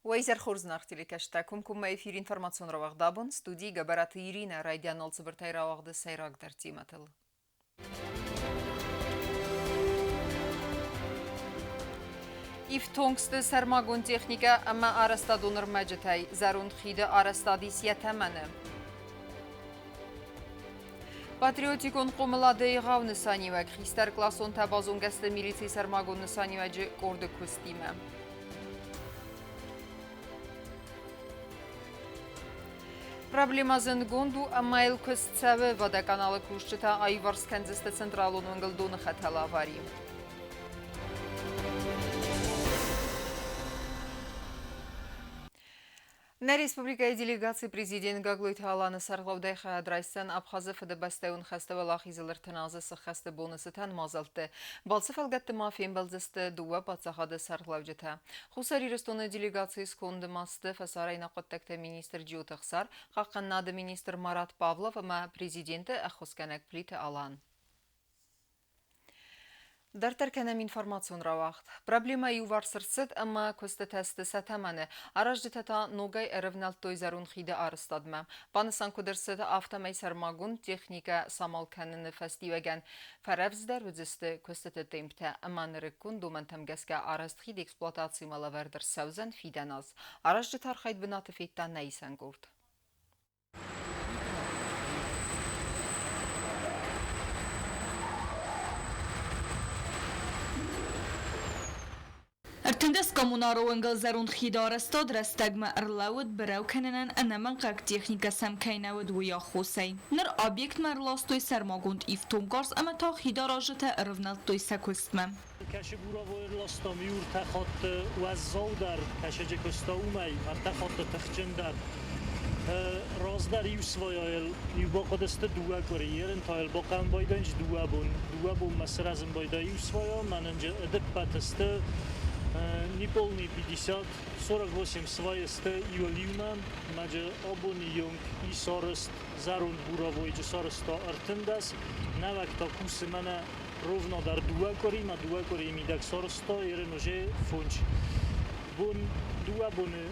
Уӕ изӕр хорз, зынаргъ телекӕсджытӕ! Комкоммӕ эфир информацион рауагъд абон студийы Гӕбӕраты Иринӕ райдианыл цыбыртӕй рауагъды сӕйрагдӕр темӕтыл. Ифтонг сты сӕрмагонд техникӕ ӕмӕ арӕзтадон ӕрмӕджытӕй. Зӕронд хиды арӕзтад ис йӕ тӕмӕны. Патриотикон хъомылады егъау нысаниуӕг хистӕркъласонтӕ базонгӕ сты милицийы сӕрмагонд нысаниуӕджы къорды куыстимӕ. Проблемӕ зындгонд у ӕмӕ йыл куыст цӕуы. Водоканалы кусджытӕ аиуварс кӕндзысты централон уынгыл доны хӕтӕлы авари. Нӕ республикӕйы делегаци президент Гаглойты Аланы сӕргълӕудӕй хайад райсдзӕн Абхазы Фыдыбӕстӕйон хӕсты Уӕлахизыл ӕртын азы сыххӕсты боны цытӕн мадзӕлтты. Балцы фӕлгӕтты ма фембӕлдзысты дыууӕ паддзахады сӕргълӕуджытӕ. Хуссар Ирыстоны делегацийы сконды ма сты фӕсарӕйнаг хъуыддӕгты министр Джиоты Ӕхсар, хъахъхъӕнынады министр Марат Павлов ӕмӕ президенты ӕххуысгӕнӕг Плиты Алан. Дарддӕр кӕнӕм информацион рауагъд. Проблемӕ иуварс ӕрцыд ӕмӕ куыстытӕ сты сӕ тӕмӕны. Аразджытӕ та ногӕй ӕрӕвнӕлдтой зӕронд хиды арӕзтадмӕ. Банысан куыд ӕрцыд, афтӕмӕй сӕрмагонд техникӕ самал кӕныны фӕстиуӕгӕн фӕрӕвдздӕр уыдзысты куыстыты темптӕ ӕмӕ нырыккон домӕнтӕм гӕсгӕ арӕзт хид эксплуатацимӕ лӕвӕрд ӕрцӕудзӕн фидӕн аз. Аразджыты архайд бынаты федта нӕ исӕн къорд. 13 коммунары уӕнгыл зӕронд хиды арӕзтад рӕстӕгмӕ ӕрлӕууыд бырау кӕнынӕн ӕнӕмӕнгхъӕуӕг техникӕ сӕм кӕй нӕ уыд, уый аххосӕй. Ныр объектмӕ ӕрластой сӕрмагонд ифтонггарз ӕмӕ та хидаразджытӕ ӕрывнӕлдтой сӕ куыстмӕ. Кӕсы буровой ӕрластам иу ӕртӕ хатты уӕззаудӕр, кӕсӕджы куыста уымӕй ӕртӕ хатты тыхджындӕр. Раздӕр иу свайайыл иу бахъуыдысты дыууӕ къуыри, ерын та йыл бахъӕуын байдайынц дыууӕ бон. Дыууӕ бонмӕ сырӕзын байдайы иу свайа, мӕнӕн ӕдӕппӕт сты неполный 50, 48 свайы сты иуыл иумӕ, мӕджы абоны онг ис арӕзт зӕронд буровойджы сарӕзта 13, нӕуӕг та кусы мӕнӕ Ровно дӕр дыууӕ къуыримӕ, дыууӕ къуырийы мидӕг сарӕзта ерын уже фондз бон, дыууӕ боны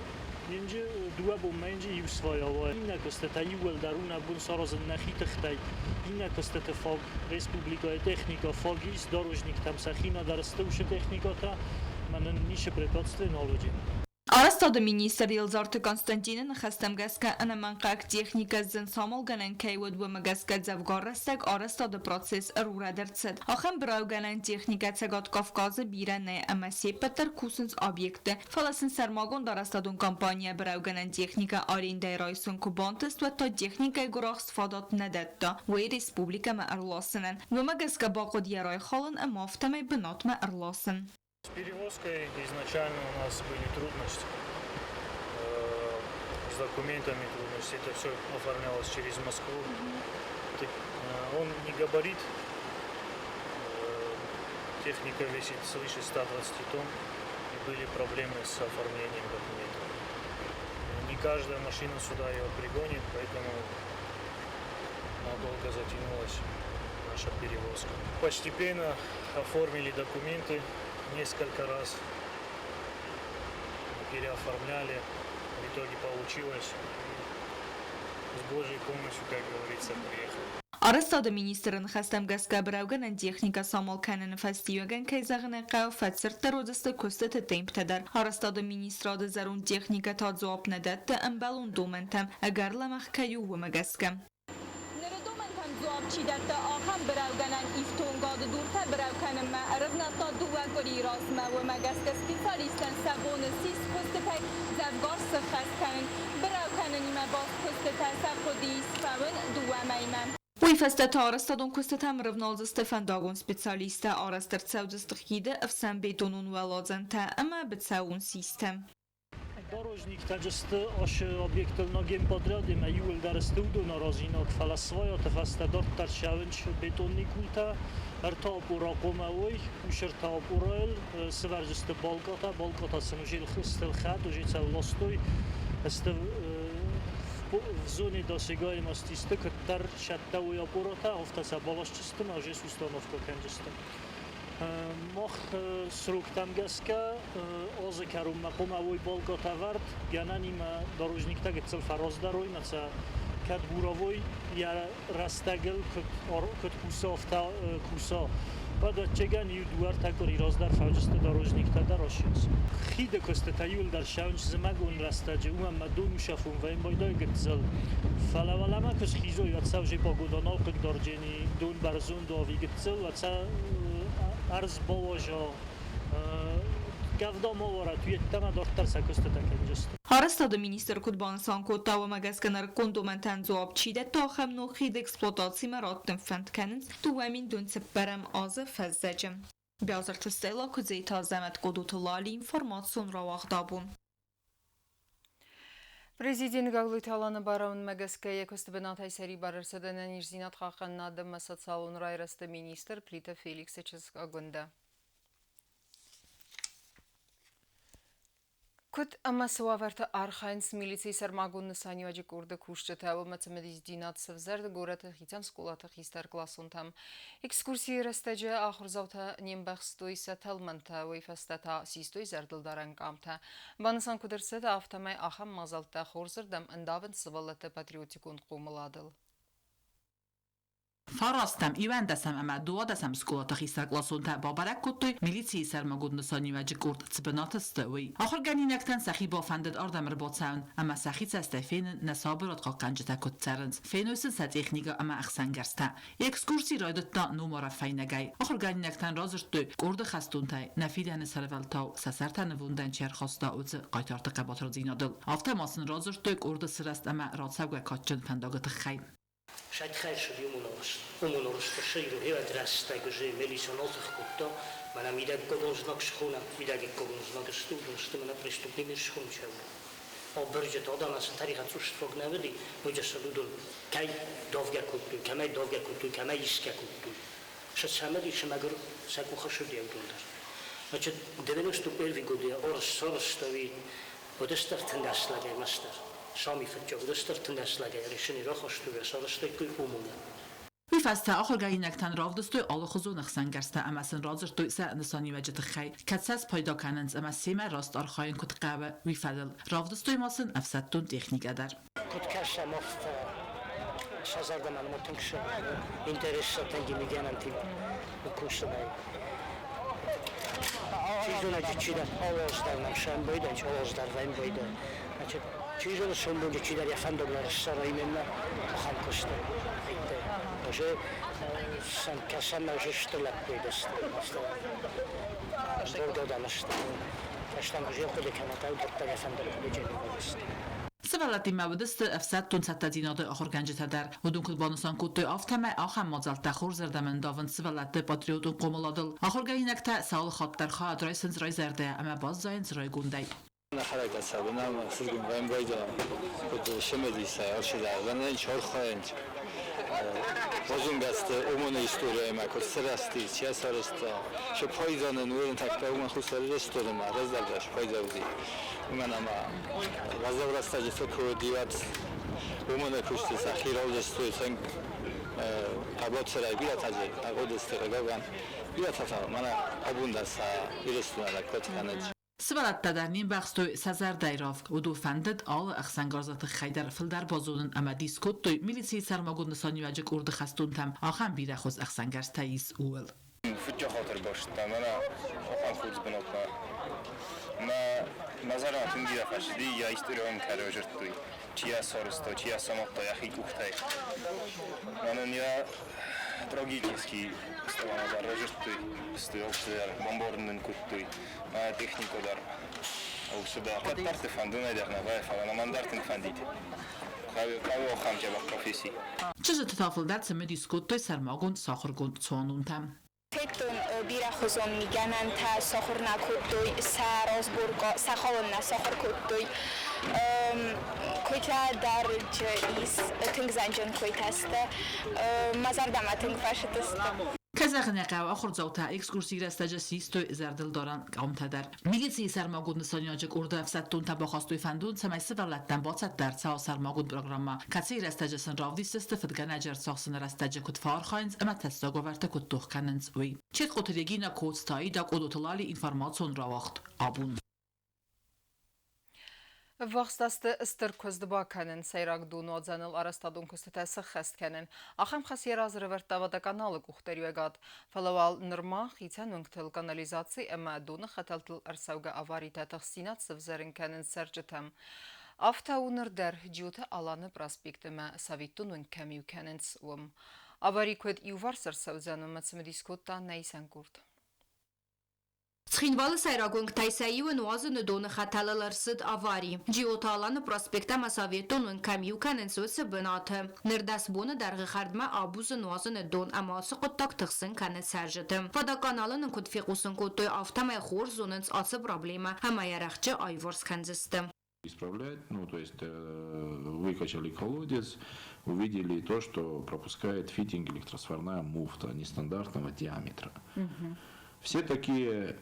енджы, дыууӕ бонмӕ енджы иу свайа. Иннӕ куыстытӕ иууылдӕр у нӕ бон саразын нӕхи тыхтӕй. Иннӕ куыстыты фаг республикӕйы техникӕ фаг ис, дорожниктӕм сӕхимӕ дӕр сты уыцы техникӕтӕ, мӕнӕн ницы препятствие нал уыди. Арӕзтады министр Елдзарты Константины ныхӕстӕм гӕсгӕ ӕнӕмӕнгхъӕуӕг техникӕ зын самалгӕнӕн кӕй уыд, уымӕ гӕсгӕ дзӕвгар рӕстӕг арӕзтады процесс ӕрурӕд ӕрцыд. Ахӕм быраугӕнӕн техникӕ Цӕгат Кавказы бирӕ нӕй ӕмӕ се ппӕт дӕр кусынц объектты, фӕлӕ сын сӕрмагонд арӕзтадон компанийӕ быраугӕнӕн техникӕ арендӕйы райсын куы бантыст, уӕд та техникӕйы гуырахст фадат нӕ дӕтта уый республикӕмӕ ӕрласынӕн. Уымӕ гӕсгӕ бахъуыд йӕ райхалын ӕмӕ афтӕмӕй бынатмӕ ӕрласын. С перевозкой изначально у нас были трудности. С документами трудности. Это все оформлялось через Москву. Он не габарит. Техника весит свыше 120 тонн. И были проблемы с оформлением документов. Не каждая машина сюда ее пригонит, поэтому надолго затянулась наша перевозка. Постепенно оформили документы несколько раз, переоформляли. В итоге получилось. С Божьей помощью, как говорится, приехали. Арӕзтады министры ныхӕстӕм гӕсгӕ быраугӕнӕн техникӕ самал кӕныны фӕстиуӕгӕн, кӕй зӕгъын ӕй хъӕуы, фӕцырддӕр уыдзысты куыстыты темптӕ дӕр. Арӕзтады министрады зӕронд техникӕ та дзуапп нӕ дӕтты ӕмбӕлон домӕнтӕм, ӕгӕр лӕмӕгъ кӕй у, уымӕ гӕсгӕ. Ныры домӕнтӕм дзуапп чи дӕтты, ахӕм быраугӕнӕн ифтонгады дуртӕ бырау кӕнынмӕ ӕрывнӕлдта дыууӕ къуырийы размӕ. Уымӕ гӕсгӕ специалисттӕн сӕ бон ссис куыстытӕй дзӕвгар сыххӕст кӕнын. Бырау кӕнынимӕ баст куыстытӕ сӕ хъуыдыйы сфӕуын дыууӕ мӕймӕ. Уый фӕстӕ та арӕзтадон куыстытӕм ӕрывналдзысты фӕндагон специалисттӕ, арӕзт ӕрцӕудзысты хиды ӕфсӕнбетонон уӕладзӕнтӕ ӕмӕ быцӕуон систӕ. Дорожниктӕ сты ацы объектыл ногенподряд ӕмӕ иууылдӕр сты уыдон аразинаг, фӕлӕ свайаты фӕстӕ дарддӕр цӕуынц бетонный култӕ, ӕртӕ опора хъуамӕ уой, ус ӕртӕ опорайыл сывӕрдзысты балкъатӕ, балкъатӕ сын уже сты лхӕд, уже сӕ ластой, сты в зоне досягаемости сты, куыддӕр сӕттӕ уой опоратӕ, афтӕ сӕ баласдзысты ӕмӕ уже сустановкӕ кӕндзысты. Мах сроктӕм гӕсгӕ азы кӕронмӕ хъуамӕ уой балкъатӕ ӕвӕрд, гӕнӕнимӕ дорожниктӕ гыццыл фӕраздӕр уой, сӕ кӕд буровой йӕ рӕстӕгыл куыд куса, афтӕ куса. Уӕд ӕвӕццӕгӕн иу дыууӕ-ӕртӕ къуыри раздӕр фӕуыдзысты дорожниктӕ дӕр ассынц. Хиды куыстытӕ иуылдӕр ссӕуынц зымӕгон рӕстӕджы, уымӕн ӕмӕ дон усафон вӕййын байдайы гыццыл. Фӕлӕ уӕлӕмӕ куы схизой, уӕд сӕ уже погода нал хъыгдарджени, дон бӕрзонд ӕви гыццыл, уӕд сӕ ӕрдз бауаза, къӕвда ма уарӕд, уеддӕмӕ дарддӕр сӕ куыстытӕ кӕнджысты. Арӕзтады министр куыд банысан кодта, уымӕ гӕсгӕ нырыккон домӕнтӕн дзуапп чи дӕтты, ахӕм ног хид эксплуатацимӕ раттын фӕнд кӕнынц 2004 азы фӕззӕджы. Биазырты Стелла, Куыдзеты Азӕмӕт, Къодоты Лали, информацион рауагъд абон. Президент Гаглойты Аланы барамындмӕ гӕсгӕ йӕ куысты бынатӕй сӕрибар ӕрцыд ӕнӕниздзинад хъахъхъӕнынады ӕмӕ социалон райрӕзты министр Плиты Феликсы чызг Агуындӕ. Куыд ӕмӕ цы уавӕрты архайынц милицийы сӕрмагонд нысаниуӕджы къорды кусджытӕ, уымӕ цымыдисдзинад сӕвзӕрд горӕты хицӕн скъолаты хистӕркъласонтӕм. Экскурсийы рӕстӕджы ахуырдзаутӕ не мбӕхстой сӕ тӕлмӕнтӕ, уый фӕстӕ та систой зӕрдылдарӕн къамтӕ. Банысан куыд ӕрцыд, афтӕмӕй ахӕм мадзӕлттӕ хорзырдӕм ӕндавынц сывӕллӕтты патриотикон хъомыладыл. Фарастӕм, иуӕндӕсӕм ӕмӕ дыууадӕсӕм скъолаты хистӕркъласонтӕ бабӕрӕг кодтой милицийы сӕрмагонд нысаниуӕджы къорд цы бынаты сты, уый. Ахуыргӕнинӕгтӕн сӕхи бафӕндыд ардӕм ӕрбацӕуын ӕмӕ сӕхи цӕстӕй фенын, нӕ сабырад хъахъхъӕнджытӕ куыд цӕрынц, феной сын сӕ техникӕ ӕмӕ ӕхсӕнгӕрзтӕ. Экскурси райдыдта номарӕн фӕйнӕгӕй. Ахуыргӕнинӕгтӕн радзырдтой, къорды хӕстонтӕй нӕ фидӕны сӕрвӕлтау сӕ сӕртӕ нывондӕн чи ӕрхаста, уыцы хъайтарты хъӕбатырдзинадыл. Афтӕ ма сын радзырдтой къорды сырӕзт ӕмӕ рацӕугӕ кадджын фӕндагы тыххӕй. Шатхӕрсыд юмоновост, мелисон кодта, мӕнӕ мидӕггагон знаг схонӕм, мидӕггагон знаг сты, уыдон сты мӕнӕ преступный схончӕуы. Абырджыты адӕмӕн сын тӕригъӕд цъус фаг нӕ уыди, ноджы сын уыдон кӕй давгӕ кодтой, кӕмӕй давгӕ кодтой, кӕмӕй исгӕ кодтой. Сӕ цӕмӕдисы мӕгуыр сӕ къухы суыди уыдон дӕр. Значит, 91 годы сарӕзтой уыдыстӕр 13 лӕгӕй мастер. Сами фыццаг уыдыстӕр 13 лӕгӕй решение рахастой, сарӕзтой ОМОН-ы. Уый фӕстӕ ахуыргӕнинӕгтӕн равдыстой алыхуызон ӕхсӕнгӕрзтӕ ӕмӕ сын радзырдтой сӕ нысаниуӕджы тыххӕй, кӕд сӕ спайда кӕнынц ӕмӕ семӕ раст архайын куыд хъӕуы, уый фӕдыл. Равдыстой ма сын ӕфсӕддон техникӕ дӕр. Куыд кӕсӕм, афтӕ сӕ зӕрдӕмӕ тынг интерес тынг мигӕнӕнтимӕ кусынӕй. Чи зоны, чидӕр алаздӕр нӕм сӕмбӕлдӕн, алаздӕр вӕмбӕлдӕн. Значит, чи зоны, сомбоны чидӕр йӕ фӕндаг нӕ ссара именно ахӕм куысты. Уже сӕм кӕсӕм, уже стыр лӕппуйы дӕсты. Боргӕдӕн сты. Фӕстӕм уже хъуыды кӕнӕт, аудӕттӕ йӕ фӕндаг хъуыдыджын сты. Сывӕллӕттимӕ уыдысты ӕфсӕддон цӕттӕдзинады ахуыргӕнджытӕ дӕр. Уыдон куыд банысан кодтой, афтӕмӕй ахӕм мадзӕлттӕ хорзӕрдӕм ӕндавынц сывӕллӕтты патриотон хъомыладыл. Ахуыргӕнинӕгтӕ сӕ алы хатт дӕр хайад райсынц райзӕрдӕйӕ ӕмӕ баззайынц райгондӕй. Нахарагасабына сызгун вамбайда куд шемедиса аршида чорхоент лозунгасты ОМОН-ы историяимӕ куыд сырӕзти, чи сарӕзта, шы пайда нын уырын такта уымӕн Хуссар Ирыстонмӕ раздӕр пайда уыди. Уымӕн ӕмӕ уӕззау рӕстӕджыты куы уыди, уӕд ОМОН-ы куысты сӕхи равдыстой тынг хъӕбатырӕй, бирӕтӕ дзы агъуыдысты, хъыгагӕн, бирӕтӕ та мӕнӕ абон дӕр сӕ Ирыстонӕн лӕггад кӕнынц. Сывӕллӕттӕ дӕр не мбӕхстой сӕ зӕрдӕйы равг. Уыдон фӕндыд алы ӕхсӕнгарзы тыххӕй дӕр фылдӕр базонын ӕмӕ дис кодтой, милицийы сӕрмагонд нысаниуӕджы къорды хӕстонтӕм ахӕм бирӕ хуыз ӕхсӕнгӕрзтӕ ис, ууыл. Фыццаг бастта мӕнӕ ахӕм хорз бынатмӕ. Мӕ мӕ зӕрдӕмӕ тынг бирӕ фӕцыди, йӕ историон кӕрӕзырдтой, чи йӕ сарӕзта, чи йӕ самадта йӕхи къухтӕй. Мӕнӕн йӕ трагический сторона дӕр разырдтой, алцыдӕр бамбарын нын кодтой, мӕ техникӕ дӕр алцыдӕр. Кӕддӕрты фӕндонӕй дӕр нӕ вӕййы, фӕлӕ мӕн дӕр тынг фӕндид. Хъӕуы ахӕм дзӕбӕх професси. Чызджыты та фылдӕр цымыдис кодтой сӕрмагонд сахуыргонд цуанонтӕм. Федтон бирӕхуызон мигӕнӕнтӕ, сахуыр нӕ кодтой, сӕ разборка, сӕ халын нӕ сахуыр кодтой. Куыйтӕ дӕр ис, тынг зӕнджын куыйтӕ сты. Мӕ зӕрдӕмӕ тынг фӕцыдысты. Кӕй зӕгъын ӕй хъӕуы, ахуырдзаутӕ экскурсийы рӕстӕджы систой зӕрдылдарӕн къамтӕ дӕр. Милицийы сӕрмагонд нысаниуӕджы къорды ӕфсӕддонтӕ бахастой фӕндон, цӕмӕй сывӕллӕттӕн бацӕттӕ ӕрцӕуа сӕрмагонд программӕ, кӕцыйы рӕстӕджы сын равдисдзысты фыдгӕнӕджы ӕрцахсыны рӕстӕджы куыд фӕархайынц ӕмӕ тӕссаг уавӕрты куыд тох кӕнынц, уый. Четкъоты Регинӕ, Коцты Аида, Къодоты Лали, информацион рауагъд «Абон». Ӕввахс азты стыр куыст бакӕнын, сӕйраг донуадзӕныл арӕзтадон куыстытӕ сӕххӕст кӕнын. Ахӕм хӕс йӕ разы ӕрӕвӕрдта Водоканалы къухдариуӕгад. Фӕлӕ уал нырма хицӕн уынгтыл канализаци ӕмӕ доны хӕтӕлтыл ӕрцӕугӕ аваритӕ тыхстдзинад сӕвзӕрын кӕнынц цӕрджытӕм. Афтӕ у ныр дӕр Джиоты Аланы проспект ӕмӕ Советон уынг кӕм иу кӕнынц, уым. Авари куыд иуварс ӕрцӕудзӕн, уымӕ цымыдис кодта нӕ исӕн къорд. Цхинвалы сӕйраг уынгтӕй сӕ иуы нуазыны доны хӕтӕлыл ӕрцыд авари. Джиоты Аланы проспект ӕмӕ Советон уынг кӕм иу кӕнынц, уыцы бынаты. Ныр 10 боны дӕргъы хӕрдмӕ абузы нуазыны дон ӕмӕ ацы хъуыддаг тыхсын кӕны цӕрджыты. Водоканалы нын куыд фехъусын кодтой, афтӕмӕй хорз зонынц ацы проблемӕ ӕмӕ йӕ рӕхджы аиуварс кӕндзысты. Исправлять, ну, то есть выкачали колодец, увидели то, что пропускает фитинг электросварная муфта нестандартного диаметра. Все такие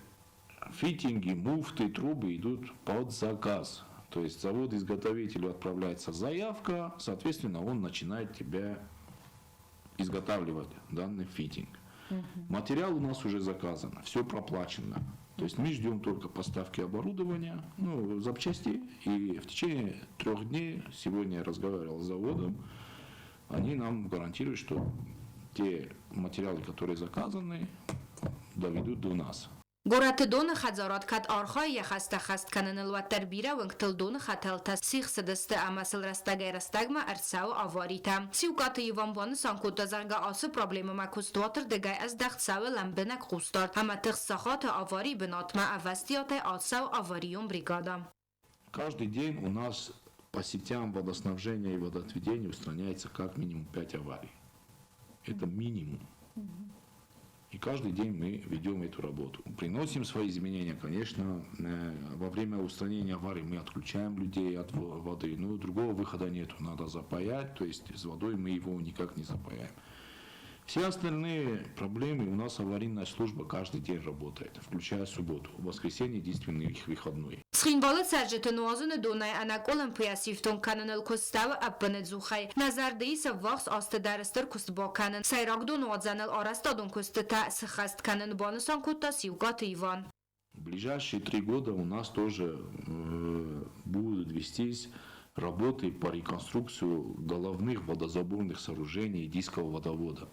фитинги, муфты, трубы идут под заказ. То есть завод-изготовителю отправляется заявка, соответственно, он начинает тебя изготавливать данный фитинг. Материал у нас уже заказан, все проплачено. То есть мы ждем только поставки оборудования, ну, запчастей, и в течение 3 дней, сегодня я разговаривал с заводом, они нам гарантируют, что те материалы, которые заказаны, доведут до нас. Горӕты доны хӕдзарад кӕд архайы йӕ хӕстӕ ӕххӕст кӕныныл, уӕддӕр бирӕ уынгтыл доны хӕтӕлтӕ сихсыдысты ӕмӕ сыл рӕстӕгӕй-рӕстӕгмӕ ӕрцӕуы аваритӕ. Сиукъаты Иван банысан кодта, зӕгъгӕ, ацы проблемӕмӕ куыстуаты рдыгӕй ӕздӕхт цӕуы лӕмбынӕг хъусдард ӕмӕ тыхст сахаты аварийы бынатмӕ ӕвӕстиатӕй ацӕуы аварийон бригадӕ. Каждый день у нас по сетям водоснабжения и водоотведения устраняется как минимум 5 аварий. Это минимум. И каждый день мы ведем эту работу. Приносим свои изменения, конечно, во время устранения аварии мы отключаем людей от воды, но другого выхода нету, надо запаять, то есть с водой мы его никак не запаяем. Все остальные проблемы у нас аварийная служба каждый день работает, включая субботу. В воскресенье единственный их выходной. Цхинвалы цӕрджыты нуазыны донӕй ӕнӕкъуылымпыйӕ сифтонг кӕныныл куыст цӕуы ӕппынӕдзухӕй. Нӕ зӕрды ис ӕввахс азты дӕр стыр куыст бакӕнын. Сӕйраг донуадзӕныл арӕзтадон куыстытӕ сыххӕст кӕнын, банысан кодта Сиукъаты Иван. В ближайшие 3 года у нас тоже будут вестись работы по реконструкцию головных водозаборных сооружений и дискового водовода.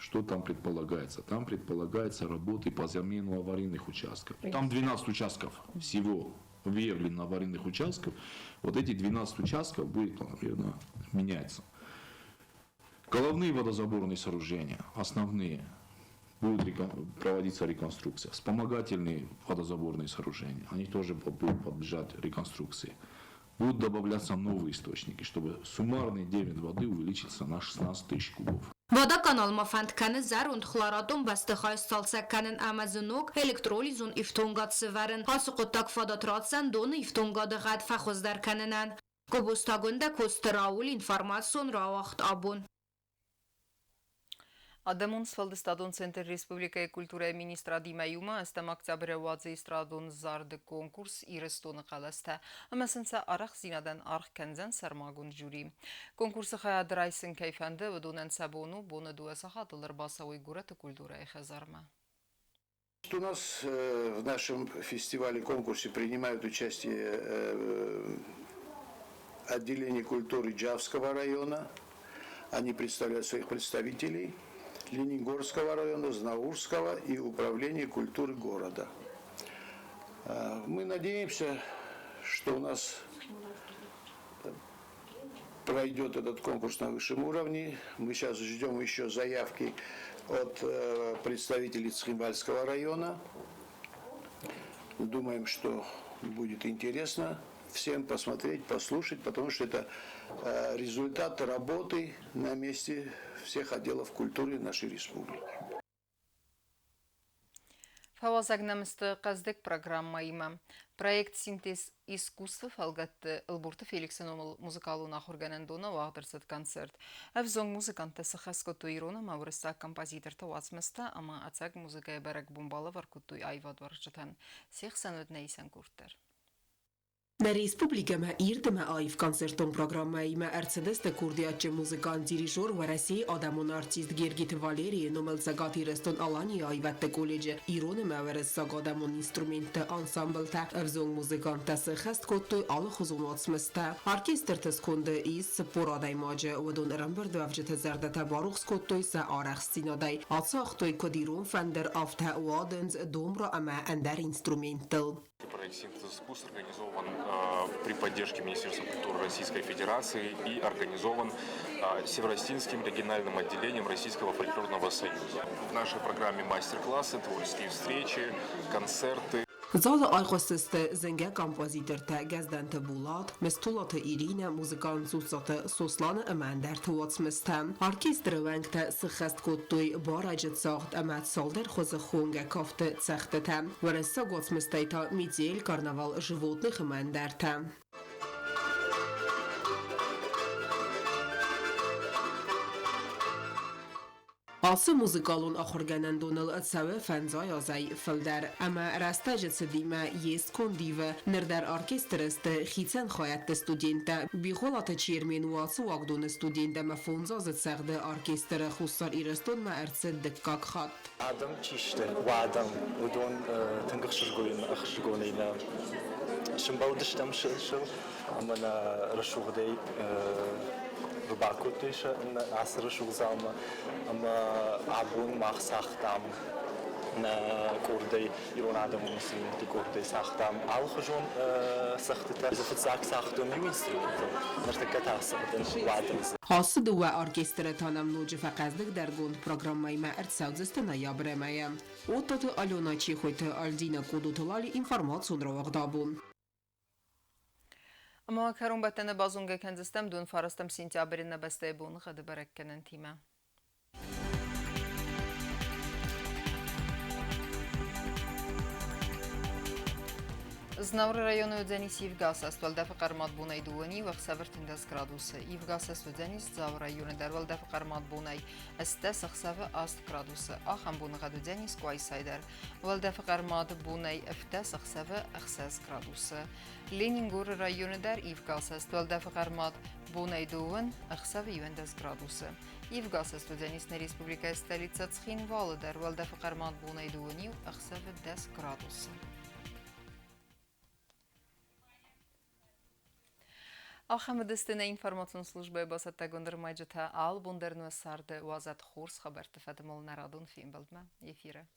Что там предполагается? Там предполагается работы по замену аварийных участков. Там 12 участков всего выявлено аварийных участков. Вот эти 12 участков будет, наверное, меняться. Головные водозаборные сооружения, основные, будут проводиться реконструкция. Вспомогательные водозаборные сооружения, они тоже будут подлежать реконструкции. Будут добавляться новые источники, чтобы суммарный дебит воды увеличиться на 16 тысяч кубов. Водоканал ма фӕнд кӕны зӕронд хлорадон бӕстыхай сцалцӕг кӕнын ӕмӕ дзы ног электролизон ифтонгад сӕвӕрын. Ацы хъуыддаг фадат ратдзӕн доны ифтонгады гъӕд фӕхуыздӕр кӕнынӕн. Гобозты Агуындӕ, Коцты Рауль, информацион рауагъд «Абон». Адӕмон сфӕлдыстадон центр республикӕйы культурӕйы министрадимӕ иумӕ ӕстӕм октябры уадзы эстрадон зарды конкурс «Ирыстоны хъӕлӕстӕ» ӕмӕ сын сӕ арӕхстдзинадӕн аргъ кӕндзӕн сӕрмагонд жюри. Конкурсы хайад райсын кӕй фӕнды, уыдонӕн сӕ бон у боны 2 сахатыл ӕрбацӕуой горӕты культурӕйы хӕдзармӕ. У нас в нашем фестивале, конкурсе принимают участие отделение культуры Джавского района. Они представляют своих представителей Ленингорского района, Знаурского и управление культуры города. Мы надеемся, что у нас пройдет этот конкурс на высшем уровне. Мы сейчас ждем еще заявки от представителей Цхинвальского района. Думаем, что будет интересно всем посмотреть, послушать, потому что это результат работы на месте всех отделов культуры нашей республики. Фӕуазӕг нӕм сты хъӕздыг программӕимӕ. Проект «Синтез искусства» фӕлгӕтты Ӕлборты Феликсы номыл музыкалон ахуыргӕнӕндоны уагъд ӕрцыд концерт. Ӕвзонг музыканттӕ сыхӕс кодтой ирон ӕмӕ уырыссаг композиторты уацмыстӕ ӕмӕ ӕцӕг музыкӕйы бӕрӕгбон балӕвар кодтой аивадуарзджытӕн. Се хсӕн уыд нӕ исӕн къорд дӕр. Нӕ республикӕмӕ ирд ӕмӕ аив концертон программӕимӕ ӕрцыдысты курдиатджын музыкант, дирижер, Уӕрӕсейы адӕмон артист Гергиты Валерийы номыл Цӕгат Ирыстон-Аланийы аивӕдты колледжы ирон ӕмӕ уӕрӕсаг адӕмон инструментты ансамблтӕ. Ӕвзонг музыканттӕ сӕххӕст кодтой алыхуызон уацмыстӕ. Оркестрты сконды ис 40 адӕймаджы. Уыдон ӕрӕмбырдуӕвджыты зӕрдӕтӕ барухс кодтой сӕ арӕхстдзинадӕй. Ацагътой куыд ирон фӕндыр, афтӕ уадындз, домра ӕмӕ ӕндӕр инструменттыл. Проект «Синтез искусств» организован при поддержке Министерства культуры Российской Федерации и организован Североосетинским региональным отделением Российского фольклорного союза. В нашей программе мастер-классы, творческие встречи, концерты. Залы айхъуыстысты зынгӕ композитортӕ Гӕздӕнты Булат, Мыстулаты Иринӕ, музыкант Дзуццаты Сосланы ӕмӕ ӕндӕрты уацмыстӕ. Оркестры уӕнгтӕ сыххӕст кодтой барӕджы цагъд ӕмӕ цалдӕр хуызы хонгӕ кафты цӕгъдтытӕ. Уӕрӕсаг уацмыстӕй та Метель, Карнавал животных ӕмӕ ӕндӕртӕ. Ацы музыкалон ахуыргӕнӕндоныл цӕуы фӕндзай азӕй фылдӕр ӕмӕ рӕстӕджы цыдимӕ йе сконд ивы. Ныр дӕр оркестры сты хицӕн хайӕдты студенттӕ. Бихолаты Чермен у ацы уагдоны студент ӕмӕ фондз азы цӕгъды оркестры Хуссар Ирыстонмӕ ӕрцыд дыккаг хатт. Адӕм чи сты, уӕдӕм уыдон тынг ӕхсызгонӕй нӕ сымбӕлдыстӕм сыл ӕмӕ нӕ рӕсугъдӕй ӕрбакодтой сӕ ацы рӕсугъд залмӕ. Ӕмӕ абон мах цагътам нӕ къордӕй, ирон адӕмон инструментты къордӕй цагътам алыхуызон цӕгъдтытӕ. Фыццаг цагътон иу инструментыл, ныртӕккӕ та цӕгъдын уадындзы. Ацы дыууӕ оркестры та нӕм ноджы фӕхъӕздыгдӕргонд программӕимӕ ӕрцӕудзысты ноябры мӕйы. Оттаты Алена, Чехойты Альдина, Къодоты Лали, информацион рауагъд абон. Ӕмӕ кӕронбӕттӕны базонгӕ кӕндзыстӕм дон фарастӕм сентябры нӕ бӕстӕйы боныгъӕды бӕрӕггӕнӕнтимӕ. Знауыры районы уыдзӕнис ивгӕ-асӕст уӕлдӕфы хъӕрмад бонӕй дыууӕ ӕхсӕв 13 градусы. Ивгӕ-асӕст уыдзӕнис Дзауы районы дӕр уӕлдӕфы хъӕрмад бонӕй 18 ӕхсӕвы 8 градусы. Ахӕм боныгъӕд уыдзӕнис Къуайсайы дӕр. Уӕлдӕфы хъӕрмад бонӕй 17 ӕхсӕвы 6 градусы. Ленингоры районы дӕр ивгӕ-асӕст уӕлдӕфы хъӕрмад бонӕй дыууын ӕхсӕвы 11 градусы. Ивгӕ-асӕст уыдзӕнис нӕ республикӕйы столицӕ Цхинвалы дӕр уӕлдӕфы хъӕрмад бонӕй дыууын иу ӕхсӕвы 10 градусы. Ахӕм уыдысты нӕ информацион службӕйы бацӕттӕгонд ӕрмӕджытӕ. Алы бон дӕр нӕ царды уадзӕд хорз хабӕртты фӕдыл нӕ радон фембӕлдмӕ эфиры.